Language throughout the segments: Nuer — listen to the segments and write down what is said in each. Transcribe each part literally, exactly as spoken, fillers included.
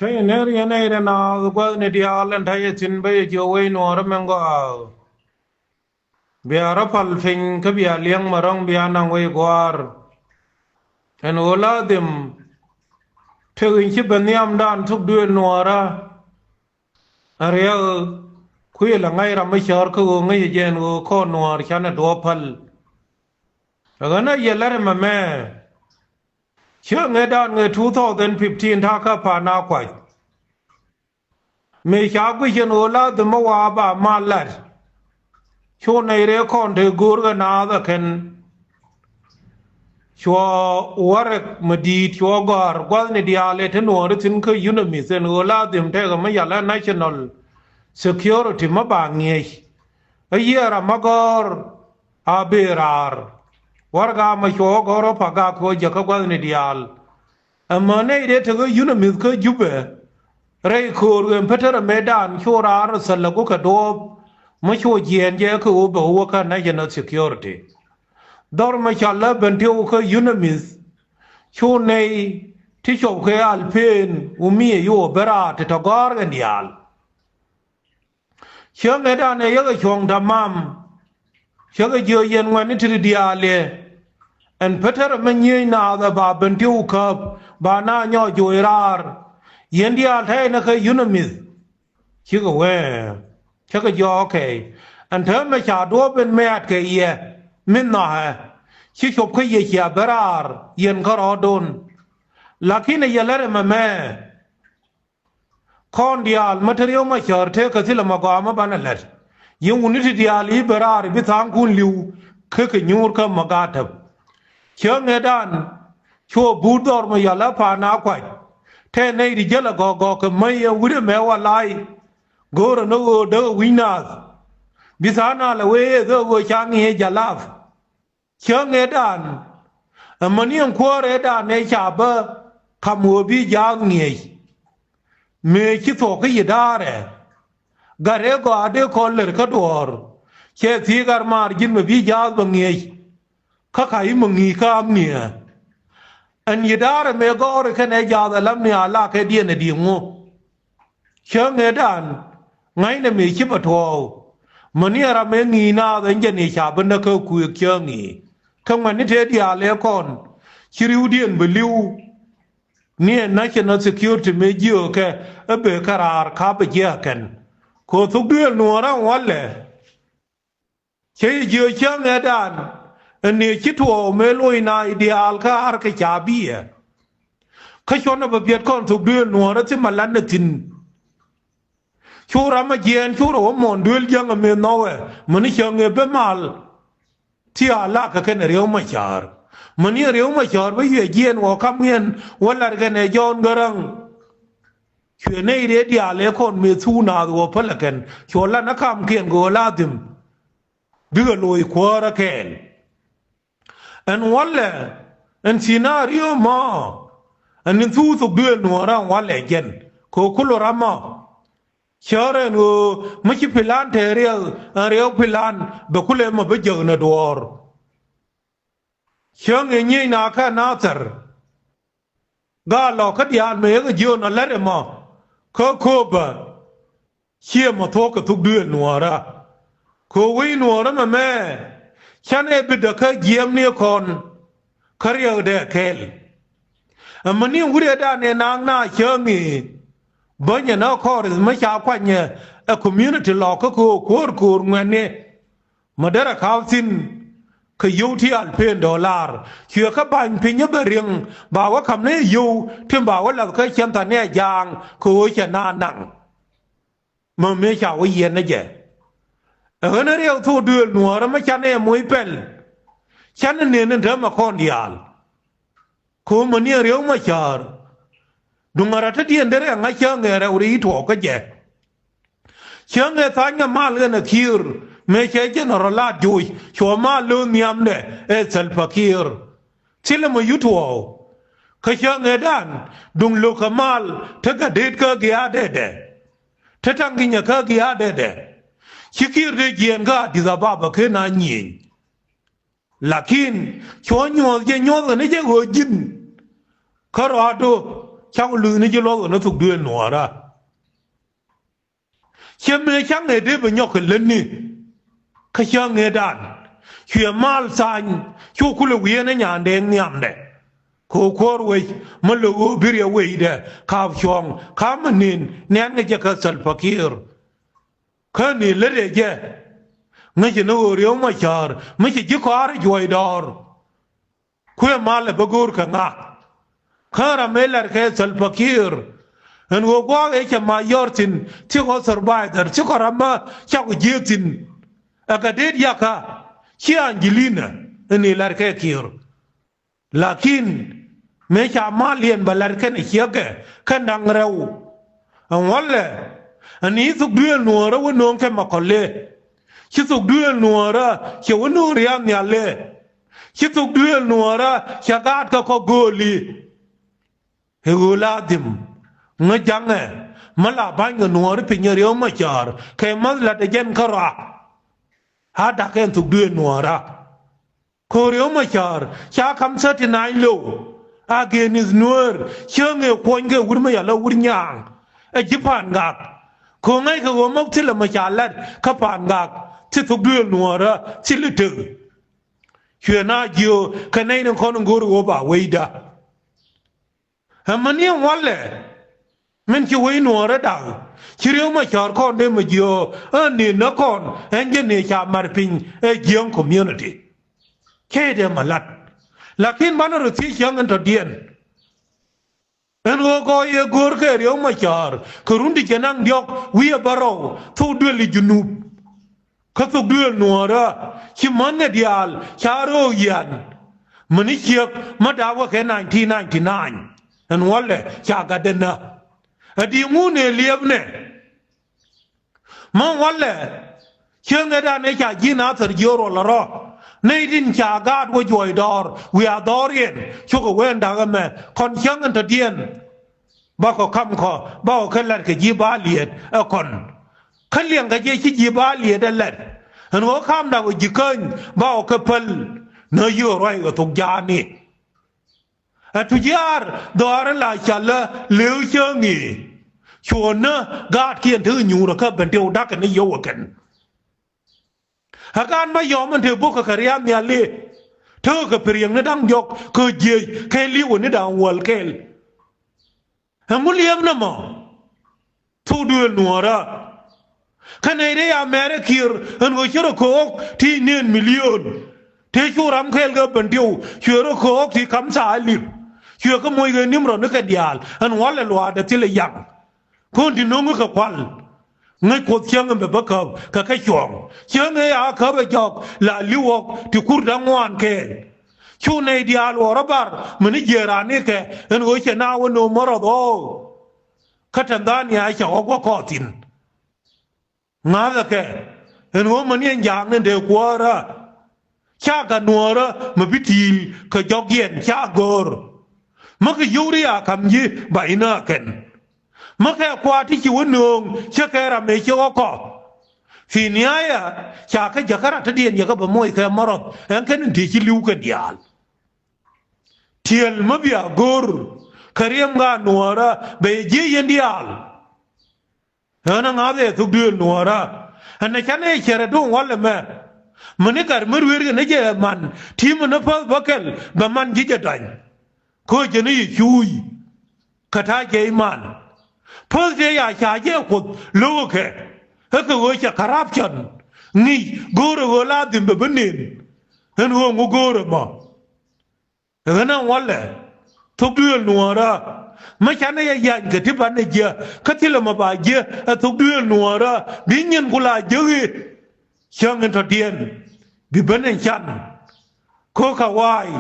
Kä yɛ ner yɛn ɛ yɛ naath gua̱thni diaal ɛn ta̱yɛ thi̱n bä yɛ jiök wec nuɔɔrä mɛn gɔaa. Bia rɔ pal piny kä bia liɛŋ mɛ rɔ̱ŋ bia naŋ wec gua̱a̱r. Ɛn ɣöö la dhim tek in ci ben nhiamdan thuk duëël nuɔɔrä. Ɛn riɛk kui̱ la ŋa̱c ram mi cäär kä ɣöö ŋäc jɛ ɛn ɣöö kɔn nuɔɔr canɛ duɔ̱ɔ̱p päl. Ɛ ɣän a yɛ lɛr ɛmɛ mɛ. Ciɛ ŋetdan ŋet two thousand fifteen ta̱a̱ kä pa̱a̱n a kuac. Mëë ca guic ɛn ɣöö la dhimä wa ba mal lat. Cu nɛy rɛɛ kɔn te go̱o̱r kɛ naath ɛ kɛn. Cuɔ warɛk mi di̱i̱t cuɔ gɔ̱a̱r gua̱thni diaal ɛ te nuɔɔri thi̱n kä UNMISS ɛn ɣöö la dhim tɛkɛ mi yal ɛ national security mi ba ŋi̱eec. Ɛ yiëë ram mi gɔ̱r a bëë raar. Warɛk amɛ cuɔ gɔ̱r ɔ pa gak kɛ ɣöö jäkä gua̱thni diaal. Ɛmɛ nɛy dee tekä UNMISS kä Jubɛ. Rɛy köör ɣöö ɛn pätärɛ mëëdan cu raar thäl ɛ gukɛ duɔ̱ɔ̱p. Mi cu jiɛɛn jɛ kä ɣöö bɛ wä kä national security. Dhɔr mi cɔl ɛ ben tiw kä UNMISS. Cu nɛy ti cop kɛ alpeen wä mi ɛ yo̱o̱ ben raar ti tɔ gɔ̱r kɛn diaal. Cäŋ ëëdan ëë yäkɛ cuɔ̱ŋ tamam. Cäkɛ jiök yɛn ŋuɛ̈tni ti diaal yɛ. Ɛn pätärɛ mi nyiëëc naath ɛ ba ben tiw käp ba na nyɔɔc joc raar. Yɛn diaal tɛ̈ɛ̈nɛ kä UNMISS. Cikɛ wee. Cäkɛ jiök okay. Ɛn täämɛ ca duɔ̱ɔ̱p in mɛ̈ɛ̈t kɛ yɛ. Min nhɔakɛ. Ci cop kä yɛ cia ben raar yɛn kärɔɔdun. Lakin ɛ yɛ lät ɛmɛ mɛ. Kɔn diaal mi te Riek Machar tëëkɛ thilɛ mɛ gɔaa mi banɛ lät. Yɛn wuni ti diaal i̱ ben raar i̱ bi tha̱a̱ŋkun li̱w kä kɛ nyuur kä mɛ gaat täp. Cäŋ ëëdan cuɔ buut dhɔr mi yal ɛ pa̱a̱n a kuac. Tëë nɛy ti jäl ɛ gɔ̱k gɔ̱k kɛ mäc ɛ wi̱cdɛ mɛ wa la̱a̱c. Go̱o̱rɛ ni ɣöö däk ɛ wi̱c naath. Bi tha̱a̱ŋ naath lɛ wee ëë dhɛ ɣöö ca ŋi̱i̱c ɛ jalath. Cäŋ ëëdan amäni ɛn kuäär ëëdan ëë ca bä kam ɣöö bi jaath ŋi̱eec. Mëë ci thuɔ̱k kä yidaarɛ. Gat ëë gɔaa dee kɔn lär kä duɔ̱ɔ̱r. Cɛ thiëëk ar maar ji̱n mɛ bi jaath bɛ ŋi̱eec. Kä ka i̱ mɛ ŋi̱i̱c kä amniɛ. Ɛn yidaarɛ mëë gɔɔr ikɛn ɛ jaath ɛ lamni a la kɛ diɛn ɛ di̱i̱ŋ ŋu. Cäŋ ëëdan ŋa̱cnɛ mëë ci bɛ tuɔɔk. Mäni ɛ ram ëë ŋi̱i̱c naath ɛn jɛn i̱ ca bi näk kä kuëëk cäŋ i̱ kä ŋuɛ̈tni tëë diaal ëë kɔn ci ri̱wdiɛn bi li̱w. Ni ɛ national security mëë jiöökɛ ɛ bëë kä raar ka̱pɛ jiääkɛn. Kɛ ɣöö thuk duëël nuɔɔrä ɛn walɛ. Cä yɛ jiök cäŋ ëëdan ɛ nëë ci tuɔɔk mëë loc naath diaal kä ar kɛ ca biɛ. Kä cuɔ̱n ɛ bɛ biɛt kɔn thuk duëël nuɔɔrä thimɛ lat nɛ thi̱n. Cu ram ɛ jiɛɛn cu rɔ wä muɔ̱ɔ̱n duëël jiäŋ ɛ mëë nhɔwɛ mäni cäŋ ëë ben mal. Ti a lak kɛ kɛn ɛ Riek Machar mäni ɛ Riek Machar bä yuɛ jiɛɛn wä kam ŋiɛn wä lat kɛn ɛ John Garang. Cuɛ nɛy rɛɛ diaal ëë kɔn mëë thuk naath wä pälɛ kɛn cuɔ lat ni kamkiɛn kɛ ɣöö la dhim. Bikɛ loc kuäärä kɛɛl. Ɛn walɛ ɛn scenario mɔ ɛn in thuk thuk duëël nuɔɔrä ɛn walɛ jɛn kɛ ɣöö kulɔ ram mɔ. Cär ɛn ɣöö mi ci pilan te riɛk ɛn riɛk pilan bɛ kulɛ mɔ bi jäk ni duɔɔr. Cäŋ ëë nyiec na kä Nathɛr. Gaa lɔ kä diaal mëë yek jiön a lät ɛmɔ kä kööbä. Ciɛ mɔ thuɔ̱k kɛ thuk duëël nuɔɔrä. Kɛ wec nuɔɔrä mɛmɛ canɛ bi däkä jiɛɛmni kɔn. Kä riɛkdɛ kɛɛl. Ɛmäni wurɛ danɛ naŋ na cäŋ i̱ bänyɛ nä kɔr i̱ mi ca kuanyɛ ɛ community lɔ kä kɛ ɣöö kuäär köör ŋuɛ̈tni. Ma derɛ ka̱p thi̱n kɛ yio̱w ti alpeen dollar. Cuɛ kä ba̱ny piny ɛ bɛ ri̱ŋ ba wä ka̱m ni yio̱w tin ba wä lath kä cɛn tha̱n ni ɛ jaaŋ kɛ ɣöö cɛ naan naŋ. Ma mëë ca wä yiɛn ni jɛ. Ɛ ɣän riɛk thok duëël nuɔ̱ɔ̱rä mi canɛ moc pɛl. Canɛ nen in täämɛ kɔn diaal. Ko̱o̱m mäni ɛ Riek Machar. Duŋ a rat te diɛn derɛ ŋa̱c cäŋ ɛ rɛw ri tuɔɔk kä jɛ. Cäŋ ɛ tha̱a̱ny ɛ mal ɣän ɛ Kiir mëë cɛ general laat joc cuɔ mal lo̱o̱n nhiamdɛ ɛ Salva Kiir. Thilɛ mɔ yut tuɔɔk. Kä cäŋ ɛ dan duŋ lo̱k kɛ mal te kä det kä gia̱a̱dɛdɛ. Te taŋ ginyɛ kä gia̱a̱dɛdɛ. Ci Kiir dee jiɛɛn kä Addis Ababa ken a nyieny. Lakin cuɔ nyuɔ̱th jɛ nyuɔ̱th kɛ ni jɛ ɣöö ji̱n. Kä rɔ̱a̱du Cak luthni ji̱ luɔth ɣän ɛ thuk duëël nuɔɔrä. Ciɛ mëë cak ŋee dee bi nyɔk kɛ lätni. Kä cä ŋee dan cuɛ mal thany cu kulɛ wi̱i̱ ɛn ɛ nyandɛ nhiamdɛ. Kɛ ɣöö kuäär wec mi lɛ ɣöö bi riɛk wecdɛ ka̱a̱p cuɔ̱ɔ̱ŋ ka̱a̱p mi nin nɛn kɛ jɛ kä Salva Kiir. Kä ni lätdɛ jɛ ŋäcɛ ni ɣöö Riek Machar mi ci ji̱ kɔaarɛ juɔc dɔɔr. Kuëë malɛ bä go̱o̱r kɛ ŋa? Kä ram mëë la̱r kɛ Salva Kiir ɛn ɣöö gua̱a̱k ëë cɛ ma yɔr thi̱n thi̱kɔ survivor thi̱kɔ ram ma cakɔ jiëëk thi̱n. Ɛ kɛ deet yakä ci Angelina ɛn i̱ la̱r kɛ Kiir. Lakin mëë ca mal yɛn bä la̱r kɛn ɛ ciekɛ kɛn da̱ŋ rɛw. Ɛn wälɛ ɛn i̱ thuk duëël nuɔɔrä wä nööŋ kɛ ma kɔ̱lë. Ci thuk duëël nuɔɔrä cɛ wä nööŋ ria̱a̱ŋ nhialë. Ci thuk duëël nuɔɔrä cɛ gaat kä kɔ gööli. I̱ ɣöö la dhim ŋä ja̱ŋɛ mi la ba̱ny kɛ nuɔɔri piny ɛ Riek Machar kɛ mäth la̱t ɛ jɛn kärɔa. A da̱k ɛn thuk duëël nuɔɔrä. Ko̱ Riek Machar ca ka̱m thirty nine low against Nuäär cäŋ ëë kuɔ̱ny kɛ wur mi yal ɛ wur nyaaŋ. Ɛ ji̱ pa̱a̱n gak ko̱ ŋäc kɛ ɣöö mɔk thilɛ mi ca la̱t kä pa̱a̱n gak. Thi thuk duëël nuɔɔrä thilɛ tek. Cuɛ na jiö kɛ nɛy ni kɔn in go̱o̱r ɣöö ba wecda. Ɛmɛ ni ɛn walɛ min ci wec nuɔɔrä da̱k ci Riek Machar kɔn dee mi jiö. Ɛn ni nä kɔn ɛn jɛ ni ca mar piny ɛ jiäŋ community. Cɛ dee ma lat. Lakin banɛ rɔ thiec cäŋ in tɔ̱diɛn. Ɛn ɣöö kɔɔc yɛ go̱o̱r kɛ Riek Machar kɛ run ti cɛ naŋ diɔ̱k wi̱i̱ ɛ bärɔw thok duël i̱ Junub. Kä thok duëël nuɔɔrä ci män ɛ diaal ca röök yian. Mäni ciek mä da̱a̱p wä kɛ nineteen ninety nine ɛn wälɛ ca gatdɛ nä. Ɛ di̱i̱ŋun ëë liɛpnɛ. Mä walɛ cieŋ ëëdan ëë ca ji̱n a thär jiöör wä lɛ rɔ. Nɛy tin ca gaat wä juɔc dɔɔr wiaa dhɔriɛn cukɛ ween da̱k ɛmɛ kɔn cäŋ in tɔ̱diɛn. Bakɔ ka̱mkɔ bakɔ kä la̱t kɛ ji̱ ba liet ɛ kɔn. Kä liɛŋkɛ jɛ ci ji̱ ba liet ɛ la̱t ɛn ɣöö ka̱m da̱k ɔ ji̱ käny bakɔ kä päl. Nä yio̱o̱ ruac kɛ thok ja̱a̱ni. Ɛ tujiaar dhɔaarä la calä lëë cäŋ i̱ cuɔ̱ɔ̱nä gaatkiɛn tekɛ nyuurä kä ben tëë wä da̱kɛ ni yio̱w ɛ kɛn. Ɛ gaat ma yɔm ɛn te bok kɛ kɛ ria̱a̱n nhiali. Tekɛ kɛ piriɛŋni da̱ŋ diɔ̱k kä jiec kɛ li̱w ɛ ni da̱ŋ wäl kɛl. Ɛŋu liɛp nɔmɔ? Thok duëël nuɔɔrä. Kä nɛy dee ya mɛɛrɛ Kiir ɛn ɣöö ci rɔ köök ti neen milion. Tëë cu ram kɛɛl kɛ ben diw cuɛ rɔ köök ti kam thaa lip. Cuɛ kä moc kɛ nim rɔ ni kɛ diaal ɛn walɛ luaadɛ thilɛ yaŋ. Ko̱n ti no̱ŋ kɛ kual. Ŋäc Kuoth cäŋ ɛmɛ bä käp kɛ kɛ cuɔ̱ɔ̱ŋ. Cäŋ ëë a käp ɛ jɔk la li̱w ɣɔk ti kur da̱ŋ ŋuan kɛɛl. Cu nɛy diaal wä rɔ bar mäni jiɛɛr raan ikɛ ɛn ɣöö cɛ na wä no̱o̱m märɔth ɣɔw. Kä Tanzania cɛ ɣɔk wä kɔɔthin. Ŋa̱thɛ kɛ ɛn ɣöö mäni ɛn jaakni dee kuäärä. Ca gat nuɔɔrä mi bi ti̱i̱l kɛ jɔkiɛn ca go̱o̱r. Mi kɛ yio̱w ri a ka̱m ji̱ ba inä kɛn. Mi kɛ kua̱r ti ci wä nööŋ cä kɛ ram mëë ci ɣɔ̱kɔ. Fi niaya ca kä jäkä rat tädiɛn yɛ kä bɛ moc kɛ märɔth ɛn kɛn in ti ci li̱w kɛn diaal. Tiɛl mi bia go̱o̱r kɛ riɛm gat nuɔɔrä bɛ yɛ jiɛ yɛn diaal. Ɣän a ŋa̱th ɛ thuk duëël nuɔɔrä. Ɛn ɛ canɛ cɛrɛ duŋ wal ɛmɛ. Mäni gat mi rueerkɛ ni jɛ man ti mäni päth bä kɛl bɛ man ji̱ jɛ dany. Kä jɛn i̱ cuuc kɛ ta̱a̱ jɛ i̱ man. Päth tëë ya ca jɛ Kuoth lo̱wä kɛ. Kä kɛ ɣöö cɛ corruption ŋi̱i̱c go̱o̱rɛ ɣöö la dhim bɛ bä nen. Ɛn ɣöö ŋu go̱o̱rɛ mɔ. Ɣän ɛn walɛ thok duëël nuɔɔrä. Mä canɛ yɛ yany kɛ ti banɛ jiɛ kä thilɛ mɔ ba jiɛ ɛ thok duëël nuɔɔrä bi nyin ku la jiäk i̱. Cäŋ in tɔ̱diɛn bi ben in can. Ko̱ ka wa̱a̱y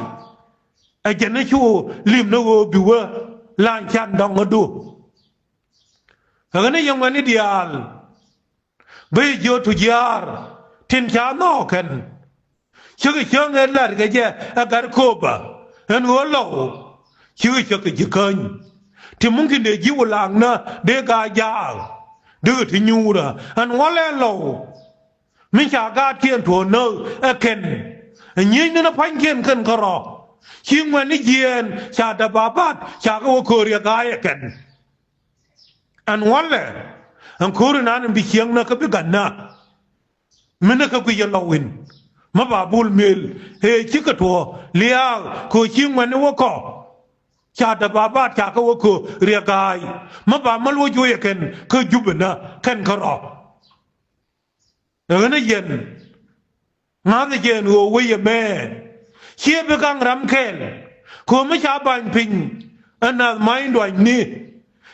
ɛ jɛn i̱ cu lim ni ɣöö bi wä la in can dɔ̱ŋ adu. Ɣän i̱ yɛn wɛni diaal. Bi jiö tujiaar tin ca nhɔɔk kɛn. Cikɛ cäŋ ëë la̱t kɛ jɛ ɛ gat kööbä ɛn ɣöö lɔw. Cikɛ cäk kɛ ji̱ käny ti muŋkin dee ji̱ wä laŋnä dee gaa jaak. Dikɛ ti nyuurä ɛn wälɛ lɔw. Mi ca gaatkiɛn tuɔɔk näk ɛ kɛn ɛ nyiecni ni pa̱nykiɛn kɛn kärɔ̱. Ci ŋuɛ̈ni jiɛɛn ca däbabat ca kɛ wä köör yɛ ga̱a̱c ɛ kɛn. Ɛn walɛ ɛn köör inan in bi cieŋnä kä bi ga̱nä. Minɛ kä guic ɛ lɔw in mä ba bul miël ëë cikɛ tuɔɔ liaak kɛ ɣöö ci ŋuɛ̈ni wä kɔ. Ca däbabat ca kɛ wä köör yɛ ga̱a̱c mä ba mäl wä juɔyɛ kɛn kä Jubinä kɛn kä rɔ. Ɛ ɣän ɛ yɛn ŋa̱thɛ jɛ ɛn ɣöö wec ɛmɛ ciɛ bi gaŋ ram kɛl. Kɛ ɣöö mi ca ba̱ny piny ɛ nath ma̱ny duanyni.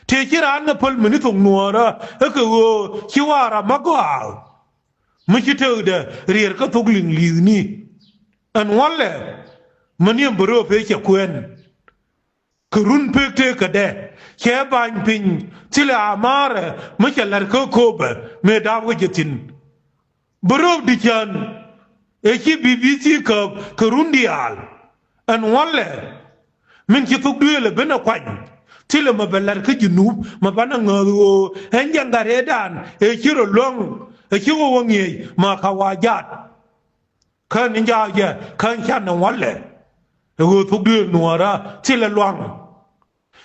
Tëë ci raan ŋɛ päl mi ni thok nuɔɔrä ɛ kɛ ɣöö ci wa̱a̱ ram mä gɔaa. Mi ci tëkdɛ riɛr kä thok liŋ li̱i̱thni. Ɛn walɛ mi ni ɛn bä rööp ëë cɛ kuɛn. Kɛ run pek tëëkädɛ cɛ ba̱ny piny thilɛ amaarɛ mi cɛ la̱r kä köpɛ mëë da̱a̱p kä jɛ thi̱n. Bä rööp di cän ëë ci B B C käp kɛ run diaal. Ɛn walɛ min ci thok duëël ɛ ben ɛ kuany thilɛ mɛ bɛ la̱r kä Junub mɛ banɛ ŋääth ɣöö ɛn jɛ gat ëëdan ëë ci rɔ luäŋ ɛ ci ɣöö wä ŋi̱eec mɛ ka wa jaat. Kä ni jaak jɛ kä can ni walɛ ɛ ɣöö thok duëël nuɔɔrä thilɛ luaŋ.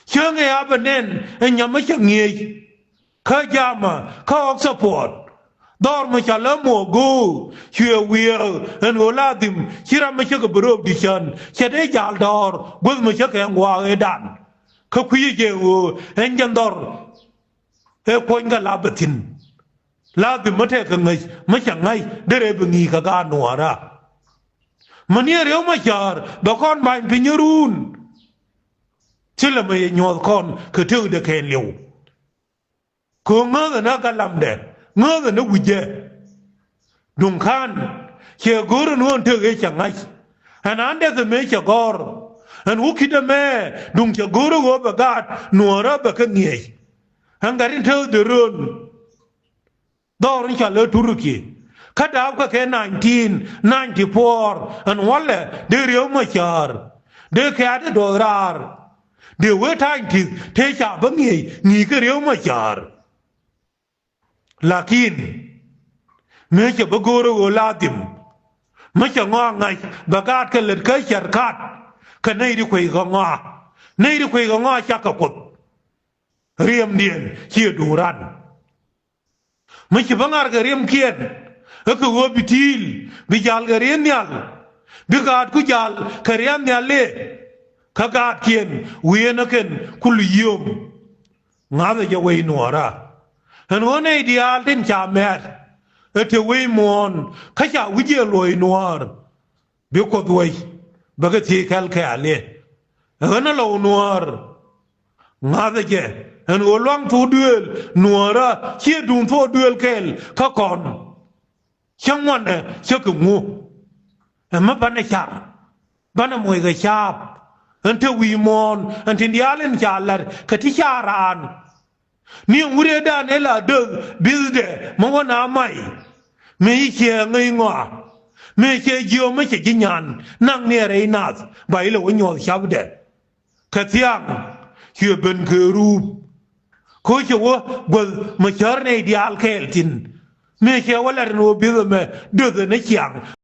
Cäŋ ëë a bɛ nɛn ɛ nyam mi cɛ ŋi̱eec. Kä jamä kä ɣɔk support dhɔr mi ca lä muɔk go̱o̱k cuɛ wiɛɛk ɛn ɣöö la dhim ci ram mi cä kɛ bɛ rööp di cän cɛ dee jal dɔɔr guäth mi cä kɛ ŋuak ëëdan. Kä kui̱ jɛ ɣöö ɛn jɛn dhɔr ëë kuɔ̱ny kɛ la bɛ thi̱n. La bi mi tɛkɛ ŋäc mi cɛ ŋa̱c derɛ bi ŋi̱i̱c kɛ gaat nuɔɔrä. Mi ni ɛ riɛw ma cäär bɛ kɔn ba̱ny piny ɛ ruun. Thilɛ mi yɛ nyuɔ̱th kɔn kɛ tëkdɛ kɛɛl liw. Kɛ ɣöö ŋääthɛ ni galamdɛ ŋääthɛ ni wi̱cdɛ. Duŋ ka̱n cɛ go̱o̱r ɛn ɣöö ɛn tëk ëë cɛ ŋa̱c. Ɛn an dɛth ɛmɛ cɛ gɔ̱r ɛn wä ki̱t ɛmɛ. Duŋ cɛ go̱o̱r ɛ ɣöö bɛ gaat nuɔɔrä bɛ kɛ ŋi̱eec. Ɛn gat in tëkdɛ röön dhɔr in ca lɛ Turki kä da̱a̱p kä kɛ nineteen ninety-four. Ɛn walɛ dee riɛw ma cäär dee kɛ adɛ duɔth raar. Dee wee ta̱ny ti̱th tëë ca bä ŋi̱eec ŋi̱i̱c kä riɛw ma cäär. Lakin mëë cɛ bä go̱o̱r ɛ ɣöö la dhim mi cɛ ŋɔak ŋa̱c bɛ gaat kɛ lät kä cär kat. Kɛ nɛy di kueckɛ ŋɔak nɛy di kueckɛ ŋɔak cakɛ kuoth. Riɛmdiɛn ciɛ duŋ ran. Mi ci bä ŋa̱r kɛ riɛmkiɛn ɛ kɛ ɣöö bi ti̱i̱l bi jal kɛ riɛn nhial. Bi gaatku jal kɛ riɛn nhial lëë kä gaatkiɛn wi̱i̱ ɛn ɛ kɛn kul yio̱o̱m. Ŋa̱thɛ jɛ wec nuɔɔrä ɛn ɣöö nɛy diaal tin ca mɛ̈t ɛ te wec muɔ̱ɔ̱n kä ca wi̱c yɛ luɔ̱c nuɔɔr. Bi kuoth wec bɛ kɛ thiec kɛl kɛɛl i̱ ɣän ɛ lɔw nuɔ̱ɔ̱r. Ŋa̱thɛ jɛ ɛn ɣöö luaŋ thok duëël nuɔ̱ɔ̱rä ciɛ duŋ thok duëël kɛɛl kä kɔn. Cä ŋuɔnɛ cä kɛ ŋu ɛmɛ banɛ car banɛ moc kɛ caap. Ɛn te wi̱i̱ muɔ̱ɔ̱n ɛn tin diaal in ca la̱r kɛ ti ca raan. Ni ɛn wuriedan ëë la döth bi̱thdɛ mi wä na may. Mëë ci ciɛ ŋäc ŋɔa mëë ciɛ jiöm mi cɛ ji̱ nyan naŋ ni ɛ rɛy nath ba ilɛ wä nyuɔth capdɛ. Kɛ thiaŋ ciɛ ben kɛ ruup. Kä cɛ wä guäth mi cär nɛy diaal kɛɛl thi̱n. Mëë ciɛ wä lat ɛn wä bi̱th ɛmɛ döth ɛn ɛ ciaŋ.